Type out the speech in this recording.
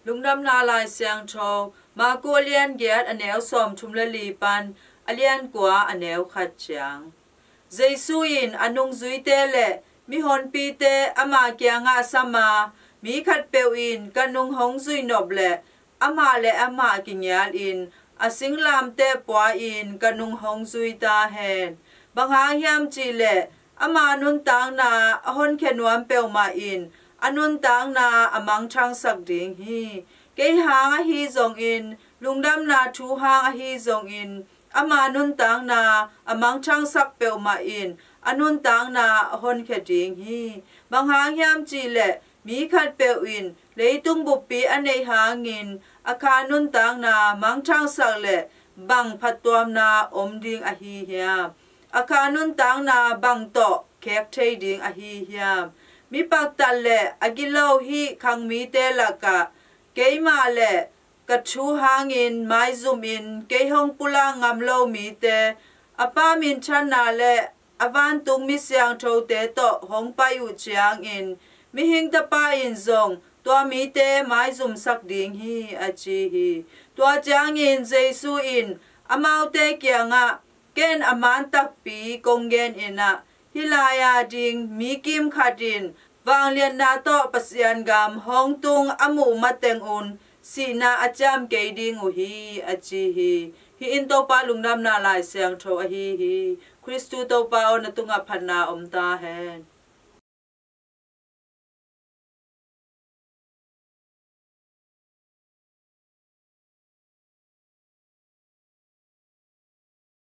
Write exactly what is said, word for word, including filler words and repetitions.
Lungdamna Lai Siangtho, Marku a lian giat a neu sawmthum le li pan a lian kua a neu khat ciang. Jesu in a nungzuite le mihonpite ama kiangah sam a, mi khatpeuh in ka nung hong zuinop leh amah le amah kingial in a singlamteh pua in ka nung hong zui ta hen. Bang hang hiam cih leh ama nuntakna a honkhia nuam peuhmah in a nuntakna a mangthangsak ding hi. Kei hang ahi zongin, lungdamna thu hang ahi zongin, ama nuntakna a mangthangsak peuhmah in a nuntakna a honkhia ding hi. Bang hang hiam cih leh mi khatpeuh in leitung buppi a neih hangin a kha nuntakna mangthangsak leh bang phattuamna om ding ahi hiam? A kha nuntakna bang tawh khek thei ding ahi hiam? Mi paktat le a gilo hih khangmite lakah keimah le ka thu hangin maizumin kei hong pulak ngam lo mite, a Pa minthanna le a vantung mi siangthote tawh hong pai uh ciangin Mihing Tapa in zong tua mite maizumsak ding hi, a ci hi. Tua ciangin Jesu in amaute kiangah, ken a man takpi kong genin ah, hih lai-a ding mi kim khat in vangliatna tawh Pasian gam hong tung a muh mateng un sihna a ciam kei ding uh hi, a ci hi. Hih in Topa Lungdamna Lai Siangtho ahi hi. Khristu Topa aw, na tungah phatna om ta hen.